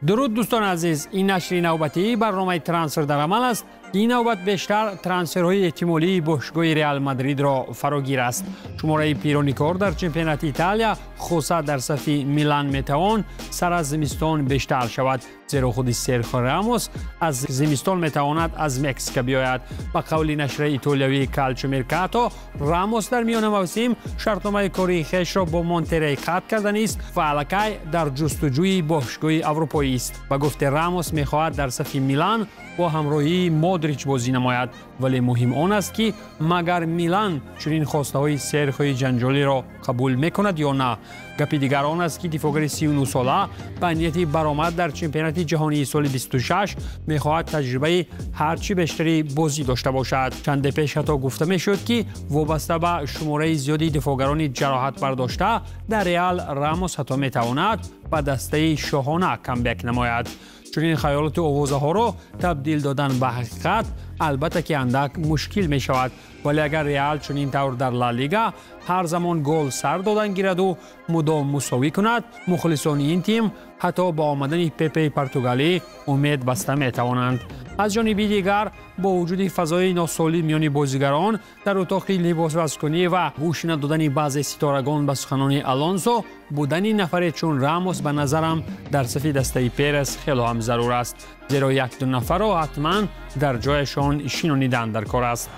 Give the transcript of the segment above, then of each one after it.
Дуруд, дӯстони азиз, ин нашри навбатии барномаи «Трансфер дар амал» аст. Ин навбат бештар трансферҳои эҳтимолии бошгоҳи «Реал Мадридро» фарогир аст. Шумораи пирони кор дар чемпионати Италия, хусусан дар сафи «Милан», метавон сар аз зимистон бештар шавад, зеро худи Серхио Рамос аз зимистон метавонад аз Мексика биёяд. Ба қавли нашраи итолиявии «Калчо Меркато», Рамос дар миёна мавсим шартномаи кории хешро бо «Монтерей» қатъ карданист ва аллакай дар ҷустуҷӯи бошгоҳи аврупоист. Ба гуфти Рамос, мехоҳад дар сафи «Милан» бо ҳамроҳии Модрич бозӣ намояд, вале муҳим он аст, ки магар «Милан» чунин хостаҳои Серхиои ҷанҷолиро қабул мекунад ё на. Гапи дигар он аст, ки дифоъгари 39сола ба нияти баромад дар чемпионати ҷаҳонии соли 26 мехоҳад таҷрибаи ҳарчи бештари бозӣ дошта бошад. Чанде пеш ҳатто гуфта мешуд, ки вобаста ба шумораи зиёди дифоъгарони ҷароҳат бардошта дар «Реал», Рамос ҳатто метавонад ба дастаи шоҳона камбек намояд. Чунин хаёлоту овозаҳоро табдил додан ба ҳақиқат, албатта ки, андак мушкил мешавад, вале агар «Реал» чунин тавр дар Ла Лига ҳар замон гол сар додан гираду мудом мусовӣ кунад, мухлисони ин тим ҳатто ба омадани Пепеи португалӣ умед баста метавонанд. Аз ҷониби дигар, бо вуҷуди фазои носолим миёни бозигарон дар утоқи либосвазкунӣ ва гӯш надодани баъзе ситорагон ба суханони Алонсо, будани нафаре чун Рамос ба назарам дар сафи дастаи Перес хело ҳам зарур аст, зеро якду нафарро ҳатман дар ҷояшон шинонидан дар кор аст.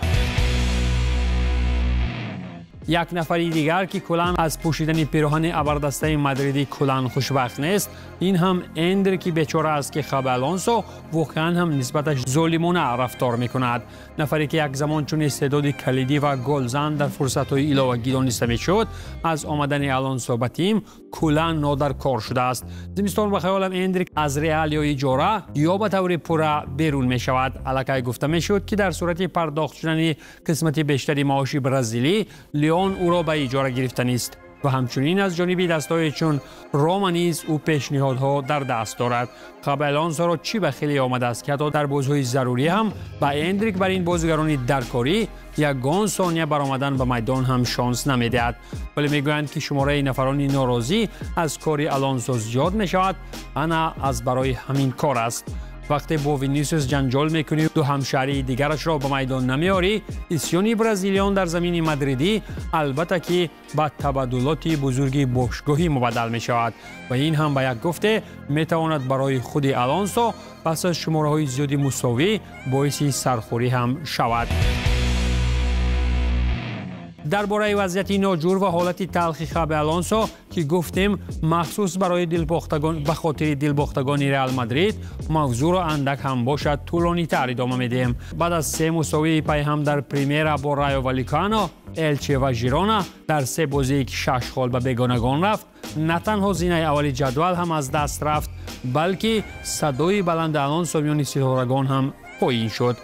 Як нафари дигар, ки куллан аз пӯшидани пироҳани абардастаи мадридӣ куллан хушбахт нест, ин ҳам Эндрики бечора аст, ки Хаби Алонсо воқеан ҳам нисбаташ золимона рафтор мекунад. Нафаре ки як замон чун истеъдоди калидӣ ва голзан дар фурсатҳои иловагӣ дониста мешуд, аз омадани Алонсо ба тим куллан нодаркор шудааст. Зимистон, ба хаёлам, Эндрик аз «Реал» ё иҷора, ё ба таври пурра берун мешавад. Аллакай гуфта мешуд, ки дар сурати пардохт шудани қисмати бештари маоши бразилӣ, «Лион» ӯро ба иҷора гирифтанист ва ҳамчунин аз ҷониби дастҳое чун «Рома» низ ӯ пешниҳодҳо дар даст дорад. Хаби Алонсоро чӣ ба хеле омадааст, ки ҳатто дар бозиҳои зарурӣ ҳам ба Эндрик, бар ин бозигарони даркорӣ, ягон сония баромадан ба майдон ҳам шонс намедиҳад. Вале мегӯянд, ки шумораи нафарони норозӣ аз кори Алонсо зиёд мешавад, ана аз барои ҳамин кор аст. Вақте бо Винисиус ҷанҷол мекунӣ, ду ҳамшаҳрии дигарашро ба майдон намеорӣ, исёни бразилиён дар замини мадридӣ, албатта ки, ба табаддулоти бузурги бошгоҳӣ мубаддал мешавад ва ин ҳам, ба як гуфте, метавонад барои худи Алонсо пас аз шумораҳои зиёди мусовӣ боиси сархӯрӣ ҳам шавад. Дар бораи вазъияти ноҷур ва ҳолати талхи Хаби Алонсо, ки гуфтем, махсус барои дилбохтагон, ба хотири дилбохтагони «Реал Мадрид» мавзӯъро андак ҳам бошад тӯлонитар идома медиҳем. Баъд аз се мусовии пайҳам дар Примера бо «Райо Валикано», «Элче» ва «Жирона», дар се бозие ки шаш хол ба бегонагон рафт, на танҳо зинаи аввали ҷадвал ҳам аз даст рафт, балки садои баланди Алонсо миёни ситорагон ҳам поин шуд.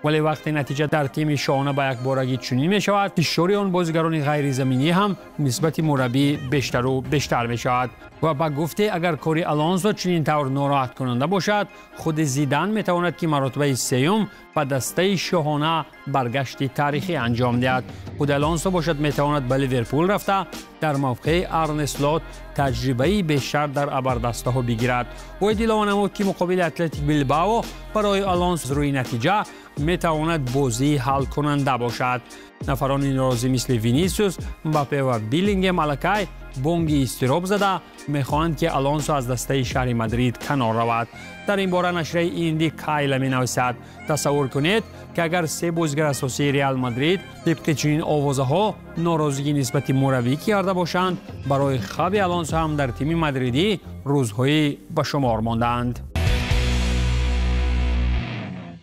Вале вақте натиҷа дар тими шоҳона ба якборагӣ чунин мешавад, фишори он бозигарони ғайризаминӣ ҳам нисбати мураббӣ бештару бештар мешавад. Ва ба гуфте, агар кори Алонсо чунин тавр нороҳаткунанда бошад, худи Зидан метавонад, ки маротибаи сеюм ба дастаи шоҳона баргашти таърихӣ анҷом диҳад. Худи Алонсо бошад, метавонад ба «Ливерпул» рафта, дар мавқеи Арне Слот таҷрибаи бештар дар абардастаҳо бигирад. Бояд илова намуд, ки муқобили «Атлетик Билбао» барои Алонсо рӯи натиҷа метавонад бозии ҳалкунанда бошад. Нафарони норозӣ мисли Винисиус, Мбаппе ва Беллингем аллакай бонги изтироб зада, мехоҳанд, ки Алонсо аз дастаи шаҳри Мадрид канор равад. Дар ин бора нашрияи инди «Кайла» менависад: тасаввур кунед, ки агар се бозигар асосии «Реал Мадрид» тибқи чунин овозаҳо норозигӣ нисбати мураббӣ карда бошанд, барои Хаби Алонсо ҳам дар тими мадридӣ рӯзҳои ба шумор мондаанд.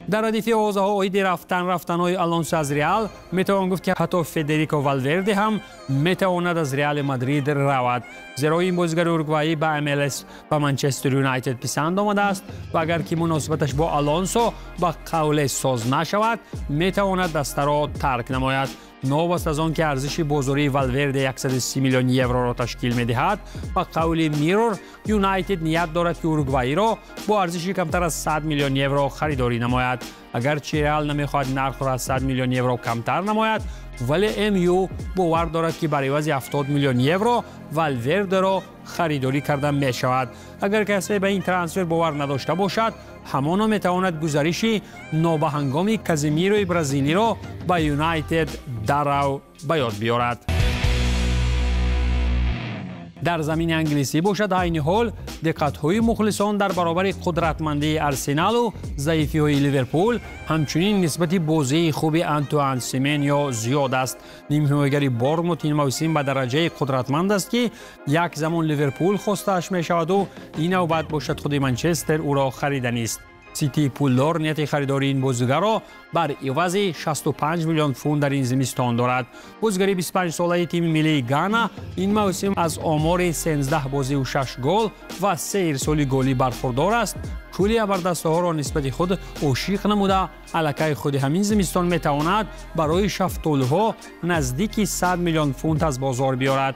Дар радифи овозаҳо оиди рафтан-рафтанҳои Алонсо аз «Реал» метавон гуфт, ки ҳатто Федерико Валверде ҳам метавонад аз «Реали Мадрид» равад, зеро ин бозигари уругваӣ ба МЛС, ба «Манчестер Юнайтед» писанд омадааст ва агар ки муносибаташ бо Алонсо ба қавле соз нашавад, метавонад дастаро тарк намояд. Новобаста аз он ки арзиши бозории Валверде 130 миллион евроро ташкил медиҳад, ба қавли «Миррор», «Юнайтед» ният дорад, ки уругваиро бо арзиши камтар аз 100 миллион евро харидорӣ намояд. Агарчи Реал намехоҳад нархро аз 100 миллион евро камтар намояд, вале МЮ бовар дорад, ки бар ивази 70 миллион евро Валвердеро харидорӣ карда мешавад. Агар касе ба ин трансфер бовар надошта бошад, ҳамоно метавонад гузариши нобаҳангоми Казимирои бразилиро ба Юнайтед дарав ба ёд биёрад. Дар замини англисӣ бошад, айни ҳол диққатҳои мухлисон дар баробари қудратмандии Арсеналу заифиҳои Ливерпул ҳамчунин нисбати бозии хуби Антуан Семеньо зиёд аст. Нимҳимоягари Бормут ин мавсим ба дараҷаи қудратманд аст, ки як замон Ливерпул хостааш мешаваду ин навбат бошад худи Манчестер ӯро хариданист. Ситии пулдор нияти харидории ин бозигарро бар ивази 65 миллион фунт дар ин зимистон дорад. Бозигари 25-солаи тими миллии Гана ин мавсим аз омори 13 бозиву 6 гол ва 3 ирсоли голӣ бархурдор аст. Кулли абардастаҳоро нисбати худ ошиқ намуда, аллакай худи ҳамин зимистон метавонад барои шафтолуҳо наздики 100 миллион фунт аз бозор биёрад.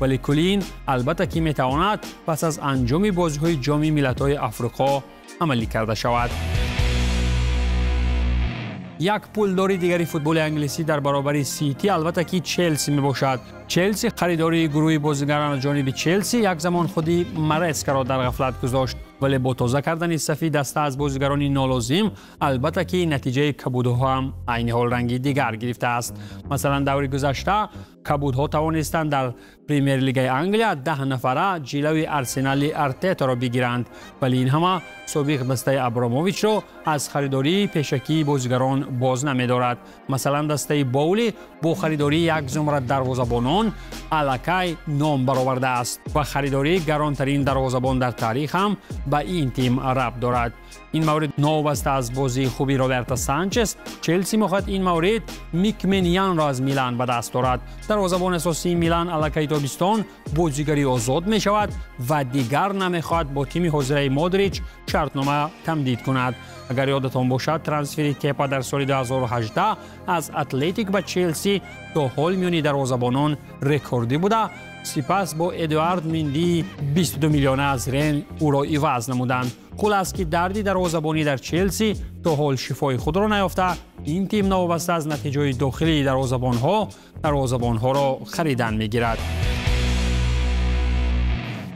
Вале кулли ин албатта ки метавонад пас аз анҷоми бозиҳои Ҷоми миллатҳои Африқо амалӣ карда шавад. Як пулдори дигари футболи англисӣ дар баробари Сити албатта ки Челси мебошад. Челси харидории гурӯҳи бозигарон аз ҷониби Челси як замон худи Марескаро дар ғафлат гузошт, вале бо тоза кардани сафи даста аз бозигарони нолозим албатта ки натиҷаи кабудҳо ҳам айни ҳол ранги дигар гирифтааст. Масалан, даври гузашта кабудҳо тавонистанд дар Премер-лигаи Англия 10 нафара ҷилави Арсенали Артетаро бигиранд, вале ин ҳама собиқ дастаи Абрамовичро аз харидории пешакии бозигарон боз намедорад. Масалан, дастаи Боули бо харидории як зумра дарвозабонон аллакай ном баровардааст ва харидории гаронтарин дарвозабон дар таърих ҳам ба ин тим рабт дорад. Ин маврид новобаста аз бозии хуби Роберто Санчес, Челси мехоҳад ин маврид Мик Меньянро аз Милан ба даст дорад. Дарвозабони асосии Милан аллакай тобистон бозигари озод мешавад ва дигар намехоҳад бо тими ҳозираи Модрич шартнома тамдид кунад. Агар ёдатон бошад, трансфери Кепа дар соли 2018 аз Атлетик ба Челси то ҳол миёни дарвозабонон рекордӣ буда, сипас бо Эдуард Минди 22 миллиона аз Рен ӯро иваз намуданд. Хулас ки дарди дарвозабонӣ дар Челси то ҳол шифои худро наёфта, ин тим новобаста аз натиҷаи дохилии дарвозабонҳо дарвозабонҳоро харидан мегирад.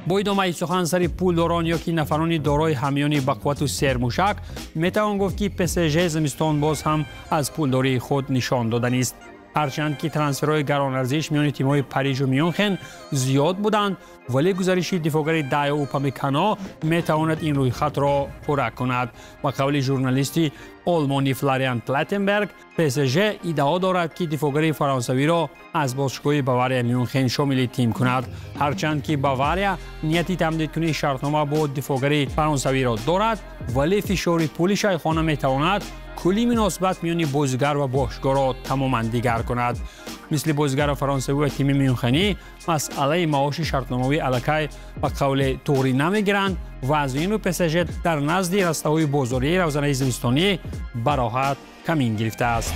Бо идомаи сухан сари пулдорон ё ки нафарони дорои ҳамёни бақуввату сермушак, метавон гуфт, ки ПСЖ зимистон боз ҳам аз пулдории худ нишон доданист. Ҳарчанд ки трансферҳои гаронарзиш миёни тимҳои Парижу Мюнхен зиёд буданд, вале гузариши дифоъгари Дайо Упамекано метавонад ин рӯйхатро пурра кунад. Ба қавли журналисти олмонӣ Флориан Платтенберг, ПСЖ иддао дорад, ки дифоъгари фаронсавиро аз бошгоҳи Бавария Мюнхен шомили тим кунад. Ҳарчанд ки Бавария нияти тамдидкунии шартнома бо дифоъгари фаронсавиро дорад, вале фишори пули шайхона метавонад кулли муносибат миёни бозигар ва бошгоҳро тамоман дигар кунад. Мисли бозигари фаронсавӣ ва тими мюнхенӣ масъалаи маоши шартномавӣ аллакай ба қавле туғрӣ намегиранд ва аз ин рӯ ПСЖ дар назди растаҳои бозории равзанаи зимистонӣ бароҳат камин гирифтааст.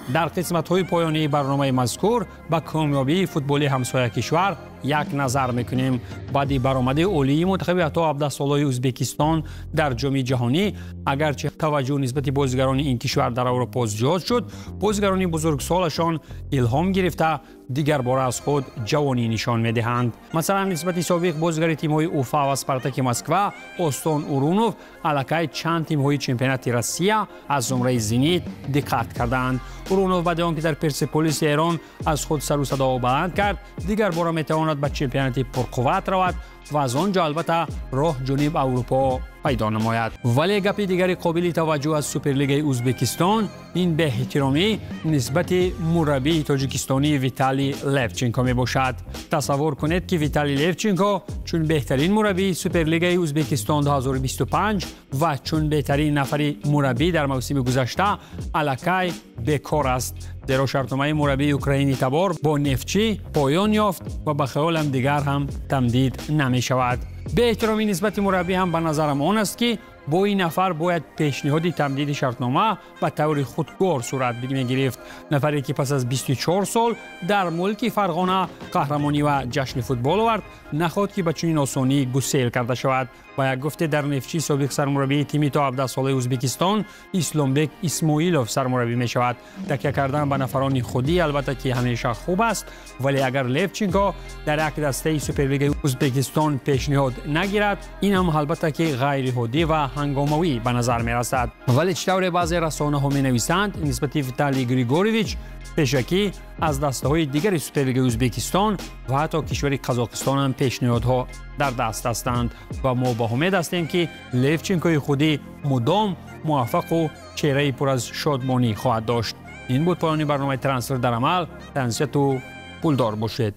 Дар қисматҳои поёнии барномаи мазкур ба комёбии футболи ҳамсоя кишвар як назар мекунем. Баъди баромади олии мунтахаби ҳатто 17-солаи Ӯзбекистон дар Ҷоми ҷаҳонӣ, агарчи таваҷҷӯҳ нисбати бозигарони ин кишвар дар Аврупо зиёд шуд, бозигарони бузургсолашон илҳом гирифта дигарбора аз худ ҷавонӣ нишон медиҳанд. Масалан, нисбати собиқ бозигари тимҳои Уфа ва Спартаки Москва Остон Урунов аллакай чанд тимҳои чемпионати Россия аз зумраи Зенит диққат кардаанд. Урунов баъди он ки дар Персеполиси Эрон аз худ сару садо баланд кард, дигарбора метавонад ба чемпионати пурқувват равад ва аз он ҷо албатта роҳ ҷониб Аврупо пайдо намояд. Вале гапи дигари қобили таваҷҷӯҳ аз Суперлигаи Ӯзбекистон ин беэҳтиромӣ нисбати мураббии тоҷикистонӣ Виталий Левченко мебошад. Тасаввур кунед, ки Виталий Левченко чун беҳтарин мураббии Суперлигаи Ӯзбекистон 2025 ва чун беҳтарин нафари мураббӣ дар мавсими гузашта аллакай бекор аст, зеро шартномаи мураббии украини табор бо Нефтчӣ поён ёфт ва ба хаёлам дигар ҳам тамдид намешавад. Беэҳтиромӣ нисбати мураббӣ ҳам ба назарам он аст, ки Бо ин нафар бояд пешниҳоди тамдиди шартнома ба таври худкор сурат мегирифт. Нафаре ки пас аз 24 сол дар мулки Фарғона қаҳрамонӣ ва ҷашни футбол овард, нахоҳад ки ба чунин осонӣ гусел карда шавад. Ба як гуфте, дар Нефтчи собиқ сармураббии тими то 17-солаи Ӯзбекистон Исломбек Исмоилов сармураббӣ мешавад. Такя кардан ба нафарони худӣ албатта ки ҳамеша хуб аст, вале агар Левченко дар як дастаи Суперлигаи Ӯзбекистон пешниҳод нагирад, ин ҳам албатта ки ғайриоддӣ ва ҳангомавӣ ба назар мерасад. Вале чӣ тавре баъзе расонаҳо менависанд, нисбати Виталий Григорьевич пешакӣ аз дастаҳои дигари Суперлигаи Ӯзбекистон ва ҳатто кишвари Қазоқистон ҳам пешниҳодҳо дар даст ҳастанд ва мо ба умед ҳастем, ки Левченкои худӣ мудом муваффақу чеҳраи пур аз шодмонӣ хоҳад дошт. Ин буд поёни барномаи «Трансфер дар амал». Тансияту пулдор бошед.